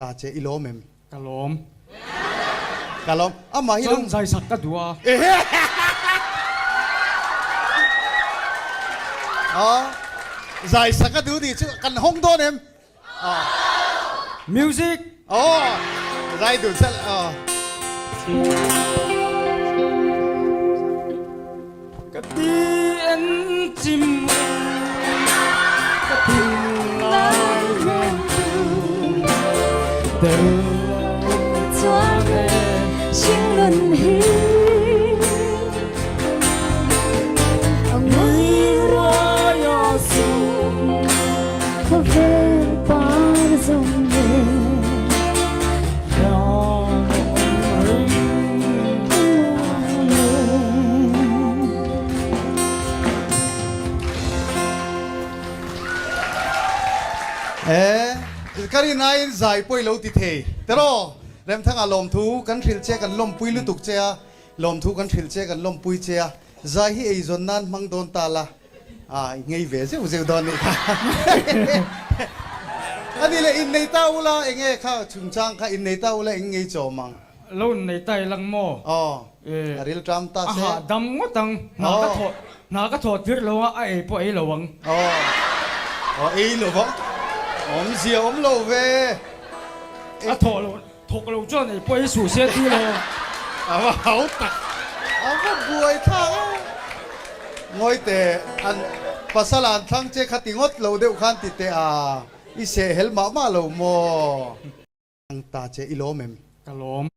Ta che i lawm em? Ka lawm. Ka lawm. Amah hi Chuan zaisak ka duh a. A zaisak a duh tih chu kan hawng dawn em? Music. Aw zai duh chalh aw. Ka ti en chim ka thinlai hmel chu tel chuan hringnun hi a ngui ruai a sum khawvel par zawng nen He ka rin aiin zai pawh i lo ti thei teraw Remthanga lawmthu kan hrilh che kan lawmpui lutuk che a, lawmthu kan hrilh che kan lawmpui che a, zai hi eizawn nan hmang dawn ta la. A i ngei ve zeuh zeuh dawn nih kha. A ni le innei ta ula eng nge kha chungchang kha innei ta ula eng ngei chawm ang? Lo innei ta i lang maw? Aw, a ril ṭam ta se. A hah dam ngawt ang, hna ka thawh hna ka thawh tirh lo a, a ei pawh ei lo ang. Aw, aw ei lo vang, awmzia awm lo ve. A thawh lo Thawk lo chuan ei pawh ei suh se ti lo. A va hau tak. A va buai thlak a. Ngawi teh, an pasal an thlang che kha ti ngawt lo deuh khan ti teh a, i seh hel mah mah lo maw? Ang ta che i lawm em? Ka lawm.